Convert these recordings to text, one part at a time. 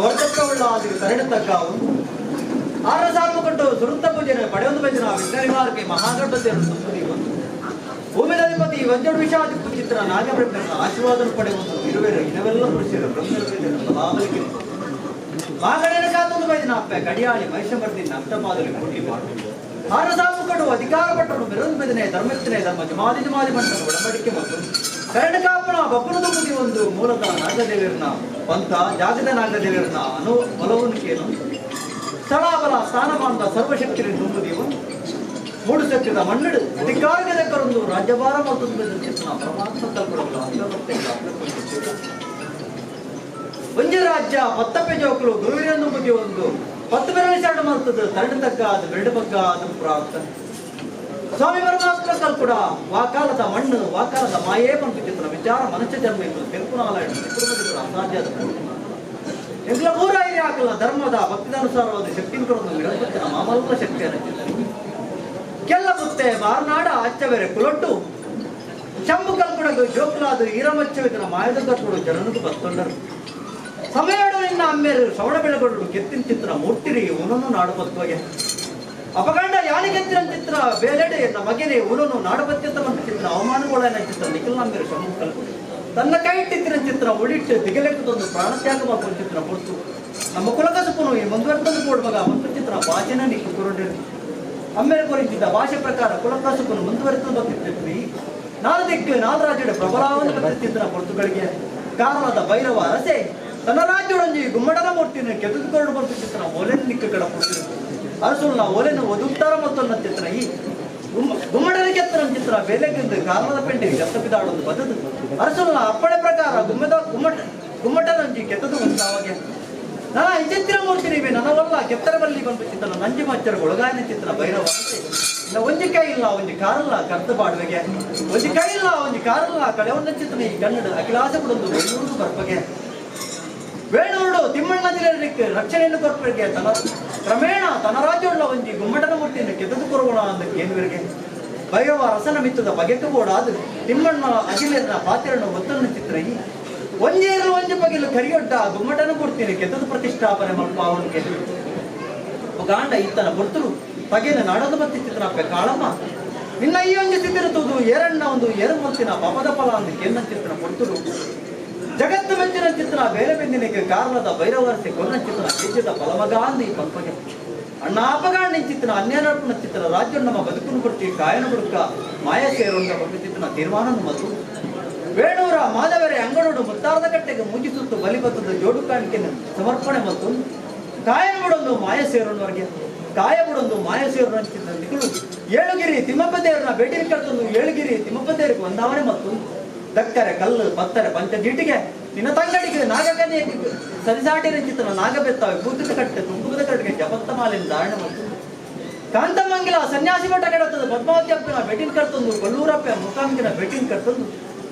ವರ್ಧಕವುಳ್ಳ ಆದಿಗೆ ತರಣೆ ತಗ್ಗಾವು ಆರ ಸಾರ್ಮಕೊಂಡು ಸುರುತ್ತ ಪೂಜೆ ಪಡೆಯೊಂದು ಭಜನ ವಿಘ್ನ ಮಹಾಗಣಪತಿಯನ್ನು ಒಂದು ಭೂಮಿದಾಧಿಪತಿ ವಂಜಡು ವಿಷಾದಿ ಚಿತ್ರ ನಾಗಬ್ರಹ್ಮನ ಆಶೀರ್ವಾದ ಪಡೆಯುವುದು ಇರುವೆರು ಇನವೆಲ್ಲ ಪುರುಷರು ಬ್ರಹ್ಮರು ಬಲಾಬಲಿಗೆ ಮಾಗಡನ ಕಾತೊಂದು ಬೈದಿನ ಅಪ್ಪೆ ಕಡಿಯಾಳಿ ಮಹಿಷಮರ್ದಿನ ಅಷ್ಟಪಾದಲಿ ಕೊಟ್ಟಿ ಮಾಡು ಆರ ಸಾಮುಕಡು ಅಧಿಕಾರ ಪಟ್ಟರು ಮೆರೊಂದು ಬೆದನೆ ಧರ್ಮಸ್ಥನೆ ಧರ್ಮ ಜಮಾದಿ ಜಮಾದಿ ಮಂಟನ ಒಡಂಬಡಿಕೆ ಮತ್ತು ಕರಣ ಕಾಪನ ಬಪ್ಪನ ತುಂಬುದಿ ಒಂದು ಮೂಲದ ನಾಗದೇವಿಯರನ್ನ ಪಂಥ ಜಾಗದ ನಾಗದೇವಿಯರನ್ನ ಅನು ಒಲವನಿಕೆಯನ್ನು ಸ್ಥಳಾಬಲ ಸ್ಥಾನಮಾನದ ಸರ್ವಶಕ್ತಿಯನ್ನು ತುಂಬುದೀವು ಮೂಡು ಸತ್ಯದ ಮಣ್ಣಡು ಅಧಿಕಾರಕ್ಕೆ ದಕ್ಕರೊಂದು ರಾಜ್ಯಭಾರ ಮತ್ತು ಚಿತ್ರಣ ಪರಮಾತ್ಮ ಕಲ್ಪಡಲು ಒಂಜಿ ರಾಜ್ಯ ಪತ್ತಪ್ಪೆ ಜೋಕುಲು ಗುರುವಿರನ್ನು ಬುದ್ಧಿ ಒಂದು ಪತ್ತು ಬೆರಳು ಶರಣ ಮಾಡ್ತದೆ ತರಡು ತಗ್ಗ ಅದು ಬೆರಡು ಬಗ್ಗ ಅದು ಪ್ರಾರ್ಥನೆ. ಸ್ವಾಮಿ ಪರಮಾತ್ಮ ಕಲ್ಪುಡ ವಾಕಾಲದ ಮಣ್ಣು ವಾಕಾಲದ ಮಾಯೇ ಬಂತು ಚಿತ್ರ ವಿಚಾರ ಮನುಷ್ಯ ಜನ್ಮ ಎಂದು ತೆಲುಪುನಾಲಾಯಣ ಅಸಾಧ್ಯ. ಎಂಗ್ಲ ಪೂರ ಹಾಕಲ್ಲ ಧರ್ಮದ ಭಕ್ತಿದಾನುಸಾರವಾದ ಶಕ್ತಿನ ಕೊಡೋದು ನಿರಂತರ ಮಾಮೂಲ ಶಕ್ತಿ ಅನ್ನಿಸಿದ್ದಾರೆ. ಕೆಲ್ಲ ಮುತ್ತೆ ಮಾರ್ನಾಡ ಅಚ್ಚವೆರೆ ಕುಲೊಟ್ಟು ಶಂಭು ಕಲ್ಪುಡಗು ಜೋಕುಲಾದ ಈರಮಚ್ಚವಿತನ ಮಾಯದ ಕಟ್ಟುಡು ಜನನಿಗೆ ಬತ್ತೊಂಡರು. ಸಮಯಡು ನಿನ್ನ ಅಮ್ಮೇರು ಶ್ರವಣ ಬೆಳಗೊಡು ಕೆತ್ತಿನ ಚಿತ್ರ ಮುಟ್ಟಿರಿ ಉನನು ನಾಡು ಬತ್ತುವಗೆ ಅಪಗಂಡ ಯಾನಿಗೆತ್ತಿನ ಚಿತ್ರ ಬೇಲೆಡೆ ಎನ್ನ ಮಗನೇ ಉನನು ನಾಡು ಬತ್ತಿತ್ತ ಚಿತ್ರ ಅವಮಾನಗೊಳನ ಚಿತ್ರ ನಿಖಿಲ್ ನಮ್ಮೇರು ಶಂಭು ಕಲ್ಪುಡು ತನ್ನ ಕೈ ಇಟ್ಟಿತ್ತಿನ ಚಿತ್ರ ಉಳಿಟ್ಟು ದಿಗಲೆಕ್ಕದೊಂದು ಪ್ರಾಣತ್ಯಾಗ ಮಾಡುವ ಚಿತ್ರ ಪೊರ್ತು ನಮ್ಮ ಕುಲಕಸುಪುನು ಈ ಮುಂದುವರೆದು ಕೊಡುವಾಗ ಮತ್ತು ಚಿತ್ರ ವಾಚನ ನಿಕ್ಕು ಕುರುಡಿರು ಅಮ್ಮೇರೆ ಕೊರಿಸಿದ್ದ ಭಾಷೆ ಪ್ರಕಾರ ಕುಲಕಸುಪನು ಮುಂದುವರೆದು ಬರ್ತಿರ್ತೀವಿ. ನಾಲ್ ದಿಕ್ಕು ನಾಲ್ ರಾಜ್ಯದ ಪ್ರಬಲವನ್ನು ಬರ್ತಿದ್ದ ಪೊರ್ತುಗಳಿಗೆ ಕಾರಣದ ಭೈರವ ಅರಸೆ ತನ್ನ ರಾಜ್ಯದೊಂದಿ ಗುಮ್ಮಡನ ಮೂರ್ತಿಯನ್ನು ಕೆತ್ತುಕೊಂಡು ಬರ್ತಿದ್ದ ಓಲೆನ ನಿಕ್ಕ ಕಡ ಅರಸುಲ್ನ ಓಲೆನ ಒದುಕ್ತಾರ ಮತ್ತು ಚಿತ್ರ ಈ ಗುಮ್ಮಡನ ಕೆತ್ತನ ಚಿತ್ರ ಬೇಲೆಗಿಂದ ಕಾರಣದ ಪೆಂಡಿ ಜತ್ತಪಿದಾಡೊಂದು ಬದದು ಅರಸುಲ್ನ ಅಪ್ಪಣೆ ಪ್ರಕಾರ ಗುಮ್ಮದ ಗುಮ್ಮಟ ಗುಮ್ಮಟನಂಜಿ ಕೆತ್ತದು ಉಂಟಾವಾಗೆ ನನ್ನ ಇಂಚಿತ್ತಿನ ಮೂರ್ತಿ ನೀವೇ ನನವಲ್ಲ ಕೆತ್ತರ ಬಲ್ಲಿ ಬಂದು ಚಿತ್ರ ನಂಜಿ ಮಚ್ಚರ ಒಳಗಾಯನ ಚಿತ್ರ ಭೈರವ ಇನ್ನ ಒಂಜಿ ಕೈ ಇಲ್ಲ ಒಂಜಿ ಕಾರಲ್ಲ ಕರ್ತ ಬಾಡುವೆಗೆ ಒಂಜಿ ಕೈ ಇಲ್ಲ ಒಂಜಿ ಕಾರಲ್ಲ ಕಳೆವನ್ನ ಚಿತ್ರ ಈ ಕನ್ನಡ ಅಖಿಲಾಸ ಕೊಡೊಂದು ವೇಣೂರು ಬರ್ಪಗೆ ವೇಣೂರು ತಿಮ್ಮಣ್ಣ ಜಿಲ್ಲೆಗೆ ರಕ್ಷಣೆಯನ್ನು ಕೊರ್ಪಗೆ ತನ ಕ್ರಮೇಣ ತನ್ನ ರಾಜ್ಯವುಳ್ಳ ಒಂಜಿ ಗುಮ್ಮಟನ ಮೂರ್ತಿಯನ್ನು ಕೆತ್ತದು ಕೊರಗೋಣ ಅಂದ ಕೇಂದ್ರರಿಗೆ ಭೈರವ ರಸನ ಮಿತ್ತದ ಬಗೆಟ್ಟು ಬೋಡಾದು ತಿಮ್ಮಣ್ಣ ಅಜಿಲೆರ್ನ ಪಾತಿರನ್ನು ಒತ್ತನ್ನು ಚಿತ್ರ ಈ ಒಂಜೇರು ಒಂಜಿ ಬಗೆಲು ಕರಿಯೊಡ್ಡ ಗುಮ್ಮಟನ ಮೂರ್ತಿಯನ್ನು ಕೆತ್ತದು ಪ್ರತಿಷ್ಠಾಪನೆ ಮಲ್ಪಾವನಿಗೆ ಗಾಂಡ ಇತ್ತನ ಬರ್ತರು ಪಗೆನ ನಾಡದ ಬತ್ತಿ ಚಿತ್ರನ ಕಾಳಮ್ಮ ನಿನ್ನ ಈ ಒಂಜಿ ಸ್ಥಿತಿರುತ್ತುವುದು ಏರಣ್ಣ ಒಂದು ಏರು ಮೂರ್ತಿನ ಪಾಪದ ಫಲ ಅಂದು ಕೇಂದ್ರ ಚಿತ್ರ ಕೊಡ್ತರು ಜಗತ್ತು ಮೆಚ್ಚಿನ ಚಿತ್ರ ಬೇರೆ ಬೆಂದಿನಕ್ಕೆ ಕಾರಣದ ಭೈರವರಸೆ ಕೊನ್ನ ಚಿತ್ರ ತೇಜದ ಫಲಮಗ ಅಂದು ಈ ಪಲ್ಪಗೆ ಅಣ್ಣ ಅಪಗಾಂಡ ಚಿತ್ರ ಅನ್ಯಾನರ್ಪಣ ಚಿತ್ರ ರಾಜ್ಯ ನಮ್ಮ ಬದುಕನ್ನು ಕೊಡ್ತಿ ಕಾಯನ ಬುಡುಕ ಮಾಯ ಸೇರುವಂತ ಚಿತ್ರ ತೀರ್ಮಾನ ಮತ್ತು ವೇಣೂರ ಮಾಧವರೆ ಅಂಗಡೋಡು ಮುತ್ತಾರದ ಕಟ್ಟೆಗೆ ಮುಗಿಸುತ್ತು ಬಲಿ ಬತ್ತದ ಜೋಡು ಕಾಣಿಕೆಯನ್ನು ಸಮರ್ಪಣೆ ಮತ್ತು ಕಾಯನ ಬಿಡೊಂದು ಮಾಯ ಸೇರೋಣವರೆಗೆ ಕಾಯ ಬಿಡೊಂದು ಮಾಯ ಸೇರೋಣ ನಿಖಲು ಏಳುಗಿರಿ ತಿಮ್ಮಪ್ಪ ದೇವರನ್ನ ಭೇಟಿ ಕರ್ತಂದು ಏಳುಗಿರಿ ತಿಮ್ಮಪ್ಪ ದೇವರಿಗೆ ವಂದಾವಣೆ ಮತ್ತು ದಕ್ಕರೆ ಕಲ್ಲು ಪತ್ತರೆ ಪಂಚದೀಟಿಗೆ ನಿನ್ನ ತಂಗಡಿಗೆ ನಾಗಕನ್ಯೆ ಸರಿಸಾಟಿ ರಂಚಿತನ ನಾಗಬೆತ್ತ ಭೂತದ ಕಟ್ಟೆ ತುಂಬುಗದ ಕಟ್ಟಿಗೆ ಜಪತ್ತ ಮಾಲಿನ ಧಾರಣೆ ಮತ್ತು ಕಾಂತಮಂಗಿಲ ಸನ್ಯಾಸಿ ಮಠ ಕೆಡತದ ಪದ್ಮಾವತಿ ಅಪ್ಪನ ಭೇಟಿನ ಕರ್ತಂದು ಕೊಲ್ಲೂರಪ್ಪ ಮುಖಾಂಗಿನ ಭೇಟಿನ ಕರ್ತಂದು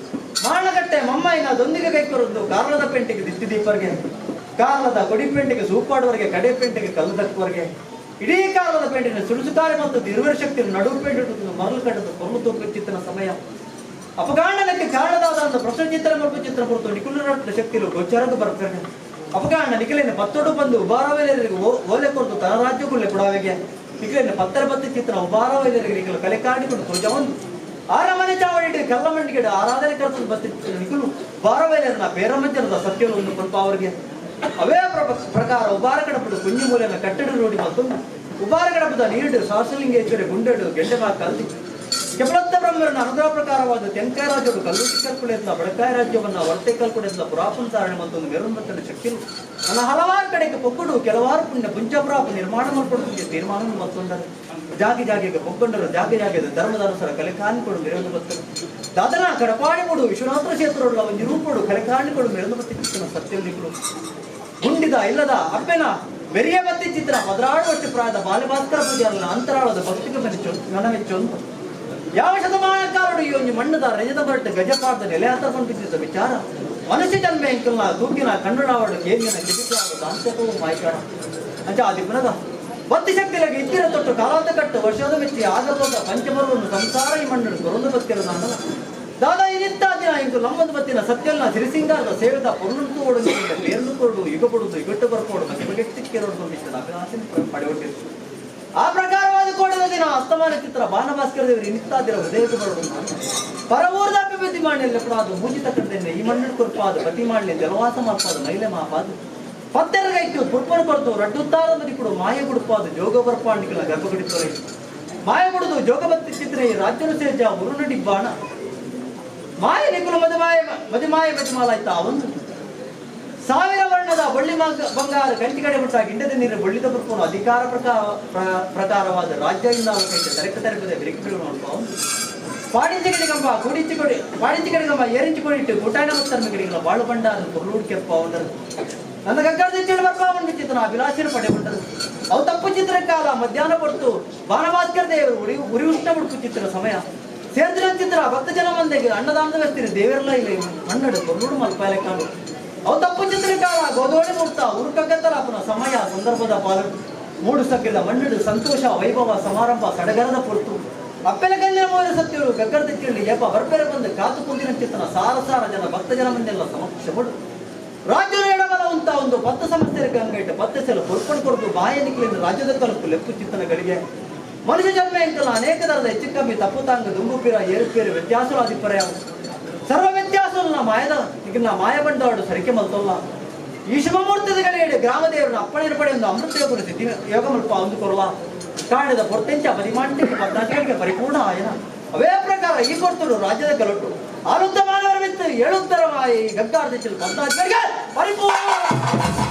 ಮಾಳಗಟ್ಟೆ ಮಮ್ಮಾಯಿನ ದೊಂದಿಗೆ ಕೈಕೊರದ್ದು ಕಾರ್ಲದ ಪೆಂಟಿಗೆ ದಿಷ್ಟಿ ದೀಪರ್ಗೆ ಕಾರ್ಲದ ಕೊಡಿ ಪೆಂಟಿಗೆ ಸೂಪಾಡುವರೆಗೆ ಕಡೆ ಪೆಂಟಿಗೆ ಕಲ್ಲು ದಕ್ಕುವರೆಗೆ ಇಡೀ ಕಾಲದ ಪೆಂಟಿನ ಸುಳುಸುಕಾರೆ ಮತ್ತು ಇರುವರ ಶಕ್ತಿ ನಡುವು ಪೆಂಟು ಮರಳು ಕಟ್ಟದ ಕೊರಲು ತೂಕು ಸಮಯ ಅಪಗಾಂಡನಕ್ಕೆ ಕಾರಣದಾದ ಒಂದು ಪ್ರಶ್ನೆ ಚಿತ್ರ ಮತ್ತು ಚಿತ್ರ ಪುರತು ನಿಖುಲರ ಶಕ್ತಿಲು ಗೋಚಾರಕ್ಕೆ ಬರ್ತಾರೆ. ಅಪಗಾಂಡ ನಿಖಲೇನ ಪತ್ತೊಡು ಬಂದು ಉಬಾರವೇಲರಿಗೆ ಓಲೆ ಕೊರತು ತನ್ನ ರಾಜ್ಯಕ್ಕೂ ಕೊಡಾವೆಗೆ ನಿಖಲೇನ ಪತ್ತರ ಪತ್ತ ಚಿತ್ರ ಉಬಾರವೇಲರಿಗೆ ನಿಖಲು ಕಲೆ ಕಾಣಿಕೊಂಡು ತೋಜ ಒಂದು ಆರಮನೆ ಚಾವಡಿ ಕಲ್ಲಮಂಡಿಗೆ ಆರಾಧನೆ ಕರ್ತದ ಬತ್ತಿತ್ತು ನಿಖಲು ಬಾರವೇಲರನ್ನ ಪೇರಮಜ್ಜನದ ಸತ್ಯನು ಒಂದು ಸ್ವಲ್ಪ ಅವರಿಗೆ ಅವೇ ಪ್ರಕಾರ ಉಬಾರ ಕಡಪಡು ಕುಂಜಿ ಮೂಲೆನ ಕಟ್ಟಡ ರೂಢಿ ಮತ್ತು ಉಬಾರ ಕಡಪದ ನೀರು ಸಾಸಲಿಂಗೇಶ್ವರಿ ಗುಂಡೆಡು ಗೆಂಡೆ ಕಲ್ದಿ ಕೆಪಲತ್ತ ಬ್ರಹ್ಮರನ ಅನುಗ್ರಹ ಪ್ರಕಾರವಾದ ತೆಂಕಾಯ ರಾಜ್ಯವು ಕಲ್ಲೂಟಿ ಕಲ್ಕುಡೆಯಿಂದ ಬಡಕಾಯ ರಾಜ್ಯವನ್ನ ವರ್ತೆ ಕಲ್ಕುಡೆಯಿಂದ ಪುರಾಪನ ಧಾರಣೆ ಮತ್ತು ಒಂದು ಮೆರುನ್ಮತ್ತನ ಶಕ್ತಿಯು ನನ್ನ ಹಲವಾರು ಕಡೆಗೆ ಪೊಕ್ಕುಡು ಕೆಲವಾರು ಪುಣ್ಯ ಪುಂಚಪುರಾಪ ನಿರ್ಮಾಣ ಮಾಡಿಕೊಡುತ್ತಿದ್ದ ತೀರ್ಮಾನ ಮತ್ತೊಂದರು ಜಾಗೆ ಜಾಗೆಗೆ ಪೊಕ್ಕೊಂಡರು ಜಾಗೆ ಜಾಗೆದ ಧರ್ಮದ ಅನುಸಾರ ಕಲೆಕಾಣಿಕೊಡು ಮೆರವನು ಬತ್ತರು ದಾದನ ಕಡಪಾಡಿ ಮೂಡು ವಿಶ್ವನಾಥ ಕ್ಷೇತ್ರೋಡ ಒಂದು ರೂಪೋಡು ಕಲೆಕಾಣಿಕೊಡು ಮೆರವನು ಬತ್ತಿನ ಸತ್ಯಲಿಗಳು ಗುಂಡಿದ ಇಲ್ಲದ ಅಪ್ಪೆನ ಬೆರಿಯ ಬತ್ತಿ ಚಿತ್ರ 16 ವರ್ಷ ಪ್ರಾಯದ ಬಾಲಭಾಸ್ಕರ ಪೂಜಾರನ ಅಂತರಾಳದ ಭಕ್ತಿಗೆ ಮೆಚ್ಚು ನನಮೆಚ್ಚೊಂದು ಯಾವ ಶತಮಾನಕಾರಡು ಈ ಒಂದು ಮಣ್ಣದ ರಜದ ಬರಟ್ಟು ಗಜಪಾದ ನೆಲೆ ಕೊಂಡಿದ್ದ ವಿಚಾರ ಮನುಷ್ಯ ಜನ್ಮ ಎಂಕಲ್ನ ತೂಕಿನ ಕಣ್ಣುಡಾವಡು ಕೇಂದ್ರನ ಕಿಟಿಕಾದ ದಾಂತ್ಯಕವು ಮಾಯ್ಕಾಡ ಅಂಚ ಆದಿ ಪುನಗ ಬತ್ತಿ ಶಕ್ತಿಲಗೆ ಇದ್ದಿರ ತೊಟ್ಟು ಕಾಲಾಂತ ಕಟ್ಟು ವರ್ಷದ ಮೆಚ್ಚಿ ಆಗತೋದ ಪಂಚಮರುವನ್ನು ಸಂಸಾರ ಈ ಮಣ್ಣು ಕೊರೊಂದು ಬತ್ತಿರ ನಾನಲ್ಲ. ದಾದಾ ಇನಿತ್ತ ದಿನ ಇಂದು ನಮ್ಮದು ಬತ್ತಿನ ಸತ್ಯಲ್ನ ಸಿರಿಸಿಂಗಾರದ ಸೇವೆದ ಪೊರುಣು ಓಡು ಬೇರ್ನು ಕೊಡು ಯುಗ ಪಡುದು ಯುಗಟ್ಟು ಬರ್ಕೋಡು ಬಗೆಟ್ಟಿಕ್ಕೆರೋಡು ಬಂದಿತ್ತು ಅಭಿಲಾಷೆ ಪಡೆಯುತ್ತಿತ್ತು. ಆ ಪ್ರಕಾರವಾದ ಕೋಡದ ದಿನ ಅಸ್ತಮಾನ ಚಿತ್ರ ಬಾಣಭಾಸ್ಕರ ದೇವರು ಇನಿತ್ತಾದಿರ ಹೃದಯಕ್ಕೆ ಬರೋಡು ಪರವೂರದ ಅಭಿವೃದ್ಧಿ ಮಾಡಲಿ ಅದು ಮೂಜಿತ ಕಂಡೆನ್ನೆ ಈ ಮಣ್ಣು ಕೊರ್ಪಾದ ಬತಿ ಮಾಡಲಿ ಜಲವಾಸ ಮಾರ್ಪಾದ ಮೈಲೆ ಮಾಪಾದು ಪತ್ತೆರಗೈತು ಪುರ್ಪರು ಕೊರ್ತು ರಡ್ಡುತ್ತಾರ ಮದಿಪುಡು ಮಾಯ ಗುಡುಪಾದು ಜೋಗ ಬರ್ಪಾಂಡಿಗಳ ಗರ್ಭಗುಡಿ ತೊರೆ ಮಾಯ ಗುಡುದು ಜೋಗ ಬತ್ತಿತ್ತಿದ್ರೆ ರಾಜ್ಯನು ಸೇರ್ಜ ಉರುನಡಿ ಬಾಣ ಮಾಯ ನಿಕುಲು ಮದುಮಾಯ ಮದುಮಾಯ ಮದುಮಾಲಾಯ್ತ ಒಂದು ಸಾವಿರ ವರ್ಣದ ಬಳ್ಳಿ ಬಂಗಾರ ಕಂಟಿಗಡೆ ಮುಟ್ಟ ಗಿಂಡದ ನೀರು ಬಳ್ಳಿದ ಪುರ್ಪನು ಅಧಿಕಾರ ಪ್ರಕಾರವಾದ ರಾಜ್ಯ ಇಂದ ತರಕ ತರಕದ ಬೆರಕೆ ಪಾಡಿಂಚ ಕಡೆಗಂಬ ಕೂಡಿಂಚಿ ಕೊಡಿ ಪಾಡಿಂಚ ಕಡೆಗಂಬ ಏರಿಂಚಿ ಕೊಡಿಟ್ಟು ಕೂಟಾಣ ಮತ್ತರ್ಮ ಕಡೆಗಳ ಬಾಳು ಬಂಡಾರ ಕೊರ್ಲೂಡ್ ಕೆಪ್ಪ ಉಂಡರು ನನ್ನ ಗಗ್ಗದ ಬರ್ಪ ಬಂದಿತ್ತು ಅಭಿಲಾಷೆಯನ್ನು ಪಡೆಗೊಂಡರು. ಅವು ತಪ್ಪು ಚಿತ್ರ ಕಾಲ ಮಧ್ಯಾಹ್ನ ಕೊಡ್ತು ಬಾಣಭಾಸ್ಕರ ದೇವರು ಉರಿ ಉರಿ ಉಷ್ಣ ಮುಡುಕು ಚಿತ್ರ ಸಮಯ ಸೇರ್ದಿನ ಚಿತ್ರ ಭಕ್ತ ಜನ ಮಂದಿಗೆ ಅನ್ನದಾನದ ವ್ಯವಸ್ಥೆ ದೇವರೆಲ್ಲ ಇಲ್ಲ ಮನ್ನಡು ಕೊರ್ಲೂಡು ಮಲ್ಪಾಯಲೆ ಕಾಡು ಅವು ತಪ್ಪು ಚಿತ್ರ ಕಾಲ ಗೋದೋಳಿ ಮುಡ್ತ ಉರುಕಗತ್ತಲಾಪನ ಸಮಯ ಸಂದರ್ಭದ ಪಾಲು ಮೂಡು ಸಗ್ಗಿದ ಮಣ್ಣಡು ಸಂತೋಷ ವೈಭವ ಸಮಾರಂಭ ಸಡಗರದ ಪೊರ್ತು ಅಪ್ಪೆಲ ಕಲ್ಲಿನ ಮೋರ ಸತ್ಯರು ಗಗ್ಗರದ ಕೇಳಿ ಏಪ ಬರ್ಪೆರೆ ಬಂದು ಕಾತು ಕುಂದಿನ ಚಿತ್ತನ ಸಾರ ಸಾರ ಜನ ಭಕ್ತ ಜನ ಮಂದೆಲ್ಲ ಸಮಕ್ಷಮಡು ರಾಜ್ಯದ ಎಡಬಲ ಉಂತ ಒಂದು 10 ಸಂಸ್ಥೆಯ ಗಂಗೈಟ 10 ಸಲ ಪೊರ್ಪಣ್ ಕೊರದು ಬಾಯನಿಕಲಿಂದ ರಾಜ್ಯದ ಕಲಪು ಲೆಪ್ಪು ಚಿತ್ತನ ಗಳಿಗೆ ಮನುಷ್ಯ ಜನ್ಮ ಎಂಕಲ್ಲ ಅನೇಕ ತರದ ಹೆಚ್ಚು ಕಮ್ಮಿ ತಪ್ಪು ತಾಂಗ ದುಂಬುಪಿರ ಏರುಪೇರು ವ್ಯತ್ಯಾಸలు ಅಧಿಪರ್ಯ ಸರ್ವ ವ್ಯತ್ಯಾಸలు ಮಾಯದ ಈಗ ನಾ ಮಾಯ ಬಂಡವಾಡು ಸರಿಕೆ ಮಲ್ತೊಲ್ಲ ಈ ಶುಭಮೂರ್ತದ ಗಳಿಯಡೆ ಗ್ರಾಮದೇವರನ್ನ ಅಪ್ಪಣೆಯ ಪಡೆ ಒಂದು ಅಮೃತ ಯೋಗ ಸಿದ್ಧಿ ಯೋಗ ಮಲ್ಪ ಒಂದು ಕೊರಲ ಕಾಣದ ಪೊರ್ತೆಂಚ ಪದಿಮಾಂಟಿಗೆ ಪದ್ನಾಲ್ಕರಿಗೆ ಪರಿಪೂರ್ಣ ಆಯನ ಅವೇ ಪ್ರಕಾರ ಈ ಕೊಡ್ತರು ರಾಜ್ಯದ ಕಲೊಟ್ಟು ಆರುದ್ಧ ಮಾನವರ ಬಿತ್ತು ಏಳುತ್ತರ ಮಾಯಿ ಗಗ್ಗಾರ್ದ ಚಿಲ್ ಪದ್ನಾಲ್ಕರಿಗೆ ಪರಿಪೂರ್ಣ.